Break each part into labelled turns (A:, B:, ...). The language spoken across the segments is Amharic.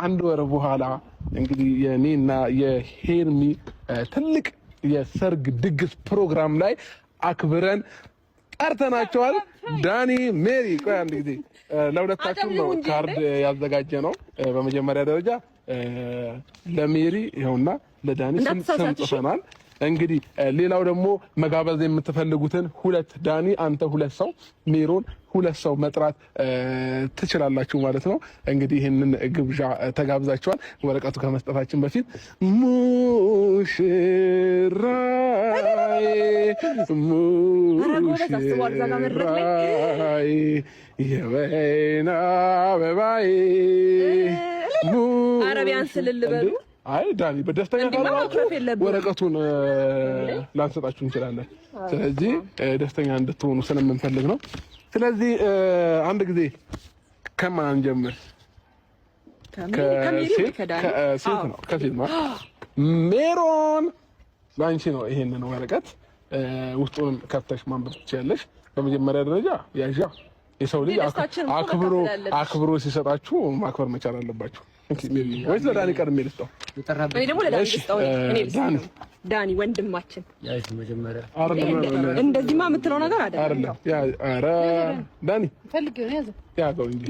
A: አንድ ወር በኋላ እንግዲህ የኔና የሄርሚ ትልቅ የሰርግ ድግስ ፕሮግራም ላይ አክብረን ጠርተናቸዋል። ዳኒ፣ ሜሪ፣ ቆይ አንድ ጊዜ ለሁለታችሁም ነው ካርድ ያዘጋጀ ነው። በመጀመሪያ ደረጃ ለሜሪ ይኸውና፣ ለዳኒ ስም ጽፈናል። እንግዲህ ሌላው ደግሞ መጋበዝ የምትፈልጉትን ሁለት፣ ዳኒ አንተ ሁለት ሰው፣ ሜሮን ሁለት ሰው መጥራት ትችላላችሁ ማለት ነው። እንግዲህ ይህንን ግብዣ ተጋብዛችኋል። ወረቀቱ ከመስጠታችን በፊት ሙሽራዬ ሙሽራዬ የወይን አበባዬ።
B: አረቢያን ስልል በሉ።
A: አይ ዳኒ፣ በደስተኛ ካልሆናችሁ ወረቀቱን ላንሰጣችሁ እንችላለን። ስለዚህ ደስተኛ እንድትሆኑ ስለምንፈልግ ነው። ስለዚህ አንድ ጊዜ ከማን ጀምር? ከሴት ነው፣ ከሴት ነው። ሜሮን፣ ላንቺ ነው ይሄንን ወረቀት። ውስጡንም ከፍተሽ ማንበብ ትችያለሽ። በመጀመሪያ ደረጃ ያዣ የሰው ልጅ አክብሮ አክብሮ ሲሰጣችሁ ማክበር መቻል አለባችሁ። ወይስ ለዳኒ ቀድሜ ልስጠው?
B: እኔ ደግሞ ለዳኒ ልስጠው። እኔ ዳኒ ወንድማችን እንደዚህማ የምትለው ነገር አይደለም።
A: ኧረ ዳኒ ያዘው እንጂ።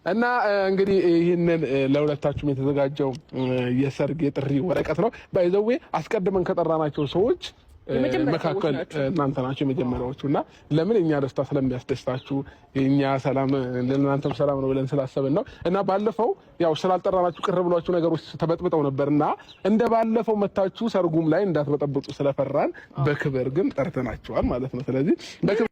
A: እና እንግዲህ ይህንን ለሁለታችሁም የተዘጋጀው የሰርግ የጥሪ ወረቀት ነው። By the way አስቀድመን ከጠራናቸው ሰዎች መካከል እናንተ ናቸው የመጀመሪያዎቹ። እና ለምን የኛ ደስታ ስለሚያስደስታችሁ፣ የኛ ሰላም ለእናንተም ሰላም ነው ብለን ስላሰብን ነው። እና ባለፈው ያው ስላልጠራናችሁ ቅር ብሏችሁ ነገሮች ተበጥብጠው ነበር። እና እንደ ባለፈው መታችሁ ሰርጉም ላይ እንዳትበጠብጡ ስለፈራን በክብር ግን ጠርተናችኋል ማለት ነው። ስለዚህ በክብር